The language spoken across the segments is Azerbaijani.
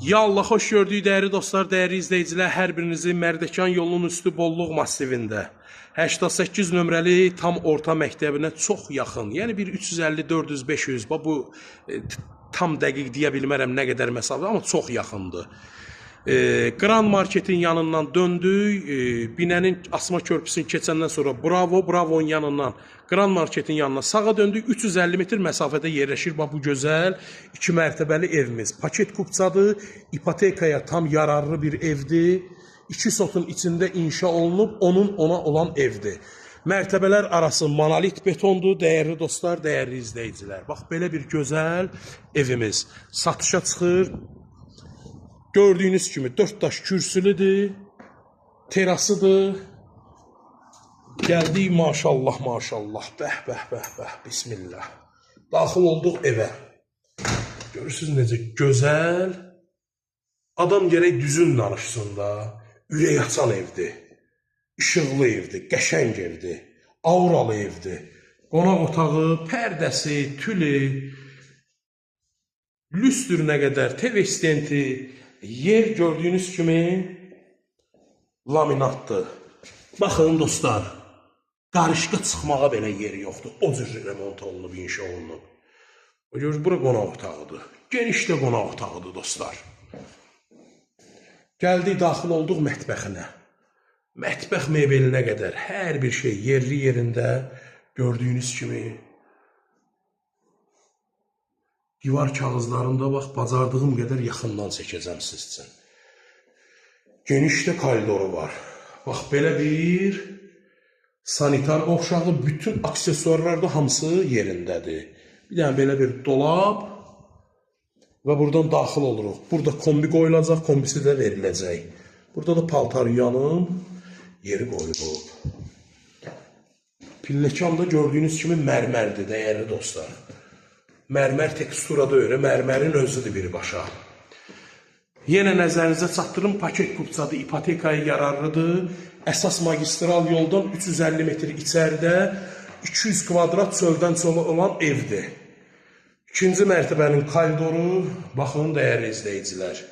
Ya Allah, xoş gördük dəyərli dostlar, dəyərli izləyicilər, hər birinizi Mərdəkan yolunun üstü Bolluq massivində 88 nömrəli tam orta məktəbinə çox yaxın. Yəni bir 350, 400, 500, bax bu tam dəqiq deyə bilmərəm nə qədər məsafə, amma çox yaxındır. Grand Marketin yanından döndük. Binənin asma körpüsünü keçəndən sonra Bravo'nun yanından Grand Marketin yanına sağa döndük. 350 metr məsafədə yerləşir bax bu gözəl 2 mərtəbəli evimiz. Paket kupçadır, ipotekaya tam yararlı bir evdir. 2 sotun içində inşa olunub, onun ona olan evdir. Mərtəbələr arası monolit betondur, dəyərli dostlar, dəyərli izləyicilər. Bax belə bir gözəl evimiz satışa çıxır. Gördüyünüz kimi 4 daş kürsülüdür, terasıdır. Gəldik maşallah, maşallah. Bəh, bəh, bəh, bəh. Bismillah. Daxil olduq evə. Görürsünüz necə gözəl. Adam gərək düzün danışsın da. Ürək açan evdir. İşıqlı evdir, qəşəng evdir, auralı evdir. Qonaq otağı, pərdəsi, tülü, lüstrünə qədər, TV stenti, yer gördüyünüz kimi laminatdır. Baxın dostlar, qarışqa çıxmağa belə yeri yoxdur. O cür remont olunub, inşa olunub. Görürsünüz, bura qonaq otağıdır. Geniş də qonaq otağıdır dostlar. Gəldik, daxil olduq mətbəxinə. Mətbəx mebelinə qədər hər bir şey yerli yerində gördüyünüz kimi. Divar kağızlarında bax, bacardığım qədər yaxından çəkəcəm siz üçün. Geniş də koridoru var. Bax, belə bir sanitar qovşağı, bütün aksesuarlar da hamısı yerindədir. Bir dənə belə bir dolab və buradan daxil oluruq. Burada kombi qoyulacaq, kombisi də veriləcək. Burada da paltar yuyanın yeri qoyulub. Pilləkan da gördüyünüz kimi mərmərdir, dəyərli dostlar. Mərmər teksturada öyrə, mərmərin özüdür birbaşa. Yenə nəzərinizə çatdırım, paket kupçadır, ipotekaya yararlıdır. Əsas magistral yoldan 350 metr içəridə 200 kvadrat çöldən çölə olan evdir. İkinci mərtəbənin koridoru, baxın dəyərli izləyicilər.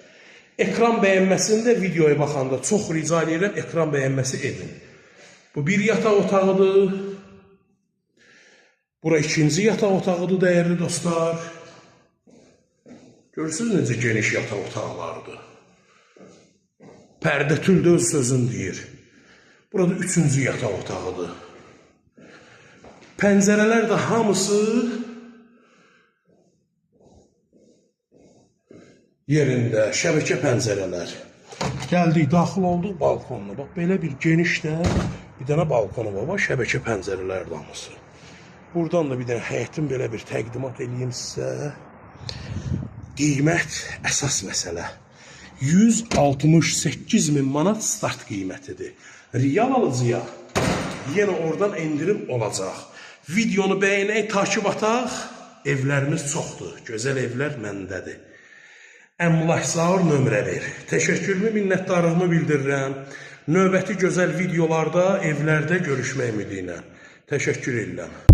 Ekran bəyənməsini də videoya baxanda çox rica edirəm, ekran bəyənməsi edin. Bu bir yataq otağıdır. Bura ikinci yataq otağıdır, dəyərli dostlar. Görürsünüz necə geniş yataq otaqlarıdır. Pərdə tül də öz sözünü deyir. Burada üçüncü yataq otağıdır. Pəncərələr də hamısı yerində, şəbəkə pəncərələr. Gəldik, daxil olduq balkonuna. Bax, belə bir geniş də bir dənə balkonu var. Bax, şəbəkə pəncərələr də hamısı. Buradan da bir dənə həyətin belə bir təqdimat eləyim sizə. Qiymət əsas məsələ. 168 min manat start qiymətidir. Real alıcıya yenə oradan endirim olacaq. Videonu bəyənək, takip ataq. Evlərimiz çoxdur. Gözəl evlər məndədir. Əmlak Zaur nömrə ver. Təşəkkürümü, minnətdarlığımı bildirirəm. Növbəti gözəl videolarda, evlərdə görüşmək ümidi ilə. Təşəkkür edirəm.